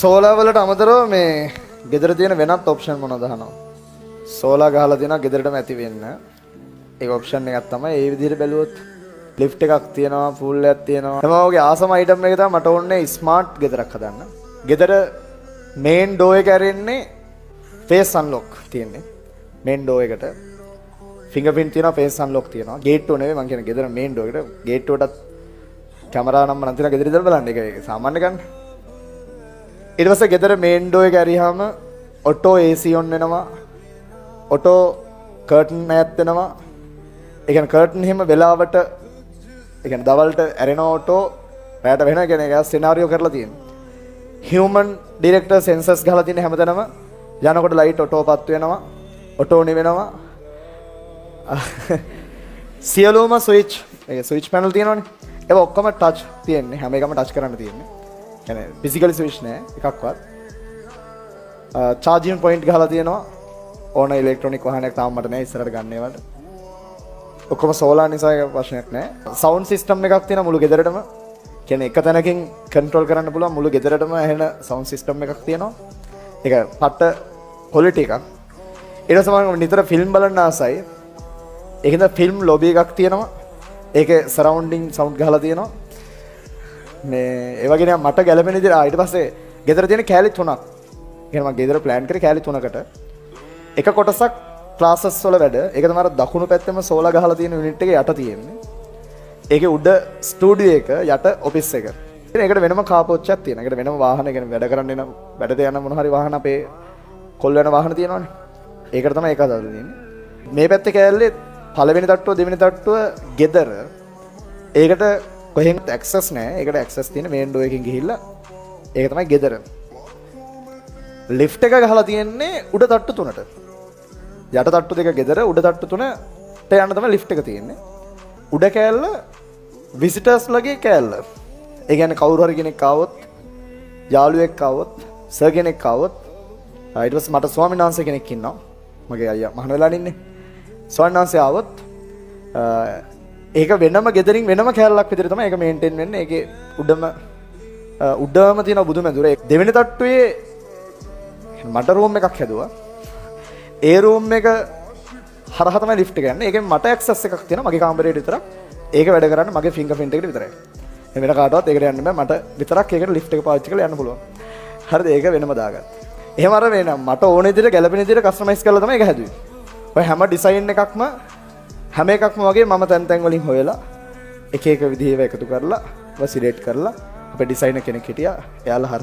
Solar වලට අමතරව මේ ගෙදර තියෙන වෙනත් ඔප්ෂන් මොනවද අහනවා. සෝලාර් ගහලා තියෙනවා ගෙදරටම ඇති වෙන්න. ඒක ඔප්ෂන් එකක් තමයි. ඒ විදිහට බැලුවොත් ලිෆ්ට් එකක් තියෙනවා, පූල් එකක් තියෙනවා. තමයි ඔයගේ ආසම අයිටම් එක තමයි මට ඕනේ ස්මාර්ට් ගෙදරක් හදන්න. ගෙදර මේන් ඩෝ එක ඇරෙන්නේ ෆේස් අන්ලොක් තියෙන්නේ. මේන් ඩෝ එකට ෆින්ගර්ප්‍රින්ට් තියෙනවා, ෆේස් අන්ලොක් තියෙනවා. ගේට්ටුව නෙවෙයි මං කියන්නේ, ගෙදර මේන් ඩෝ එකට. ගේට්ටුවටත් කැමරා නම් නම් තියෙනවා ගෙදර ඉඳලා බලන්න. ඒක ඒක සාමාන්‍ය ගන්න. ඊට පස්සේ ගෙදර මේන් ඩෝ එක ඇරියාම ඔටෝ AC on වෙනවා. ඔටෝ කර්ටන් ඈත් වෙනවා. ඒ කියන්නේ කර්ටන් එහෙම වෙලාවට, ඒ කියන්නේ දවල්ට ඇරෙනවා ඔටෝ, රැයට වෙනවා. ඒ කියන්නේ ඒක සිනාරියෝ කරලා තියෙනවා. හියුමන් ඩිටෙක්ටර් සෙන්සර්ස් ගහලා තියෙන හැමතැනම. යනකොට ලයිට් ඔටෝ පත්තු වෙනවා. ඔටෝ නිවෙනවා. සියලුම ස්විච්, ඒ ස්විච් පැනල් තියෙනවනේ. ඒවා ඔක්කොම ටච් තියෙන්නේ. හැම එකම ටච් කරන්න තියෙන්නේ. කියන්නේ ෆිසිකලි ස්විච් නෑ එකක්වත්. චාර්ජින් පොයින්ට් ගහලා තියෙනවා. ඕන ඉලෙක්ට්‍රොනික වාහනයක් තාම මට නෑ, ඉස්සරහට ගන්න ඒවට. ඔක්කොම සෝලාර් නිසා ඒක ප්‍රශ්නයක් නෑ. සවුන්ඩ් සිස්ටම් එකක් තියෙනවා මුළු ගෙදරටම. කියන්නේ එක තැනකින් කන්ට්‍රෝල් කරන්න පුළුවන් මුළු ගෙදරටම ඇහෙන සවුන්ඩ් සිස්ටම් එකක් තියෙනවා. ඒක පට්ට ක්වොලිටි එකක්. ඊට පස්සේ මම නිතර ෆිල්ම් බලන්න ආසයි. ඒකෙන්ද ෆිල්ම් ලොබි එකක් තියෙනවා. ඒකේ සරවුන්ඩින් සවුන්ඩ් ගහලා තියෙනවා. මේ ඒ වගේ නිකන් මට ගැළපෙන විදිහට. ආ, ඊට පස්සේ ගෙදර තියෙන කෑලි තුනක්. ඒ කියන්නේ මම ගෙදර ප්ලෑන් කරේ කෑලි තුනකට. එක කොටසක් ක්ලාසස් වල වැඩ. ඒක තමයි අර දකුණු පැත්තෙම සෝලා ගහලා තියෙන යුනිට් එක යට තියෙන්නේ. ඒකේ උඩ ස්ටුඩියෝ එක, යට ඔෆිස් එක. ඉතින් ඒකට වෙනම කාපෝච් එකක් තියෙනවා. ඒකට වෙනම වාහන, ඒ කියන්නේ වැඩ කරන්න එන, වැඩට යන මොන හරි වාහන, අපේ කොල් යන වාහන තියෙනවනේ. ඒකට තමයි ඒක හදලා තියෙන්නේ. මේ පැත්තේ කෑල්ලේ පළවෙනි තට්ටුව, දෙවෙනි තට්ටුව ගෙදර. ඒකට කොහෙන්වත් ඇක්සස් නෑ. ඒකට ඇක්සස් තියෙන මේන් ඩෝර් එකකින් ගිහිල්ලා, ඒක තමයි ගෙදර. ලිෆ්ට් එක ගහලා තියෙන්නේ උඩ තට්ටු තුනට. යට තට්ටු දෙක ගෙදර, උඩ තට්ටු තුනට යන්න තමයි ලිෆ්ට් එක තියෙන්නේ. උඩ කෑල්ල විසිටර්ස් ලගේ කෑල්ල. ඒ කියන්නේ කවුරු හරි කෙනෙක් ආවොත්, යාළුවෙක් ආවොත්, සර් කෙනෙක් ආවොත්, ඊට පස්සේ මට ස්වාමීන් වහන්සේ කෙනෙක් ඉන්නවා. මගේ අයියා මහාන වෙලා ඉන්නේ. ස්වාමීන් වහන්සේ ආවොත් ඒක වෙනම ගෙදරින් වෙනම කෑල්ලක් විදිහට තමයි ඒක මේන්ටේන් වෙන්නේ. ඒකේ උඩම උඩම තියෙන බුදු මැදුර. දෙවෙනි තට්ටුවේ මට රූම් එකක් හැදුවා. ඒ රූම් එක හරහා තමයි ලිෆ්ට් එක යන්නේ. ඒකෙන් මට ඇක්සස් එකක් තියෙනවා මගේ කාමරේට විතරක්. ඒක වැඩ කරන්න මගේ ෆින්ගර් ප්‍රින්ට් එකට විතරයි. වෙන කාටවත් ඒකට යන්න බෑ. මට විතරක් ඒකට ලිෆ්ට් එක පාවිච්චි කරලා යන්න පුළුවන්. හරිද? ඒක වෙනම දාගත්තා. එහෙම අර වෙන මට ඕන විදිහට, ගැලපෙන විදිහට කස්ටමයිස් කරලා තමයි ඒක හැදුවේ. ඔය හැම ඩිසයින් එකක්ම, හැම එකක්ම වගේ මම තැන් තැන් වලින් හොයලා එක එක විදිහේ ඒවා එකතු කරලා, ඒවා සිලෙක්ට් කරලා, අපේ ඩිසයිනර් කෙනෙක් හිටියා. එයාලා හරහා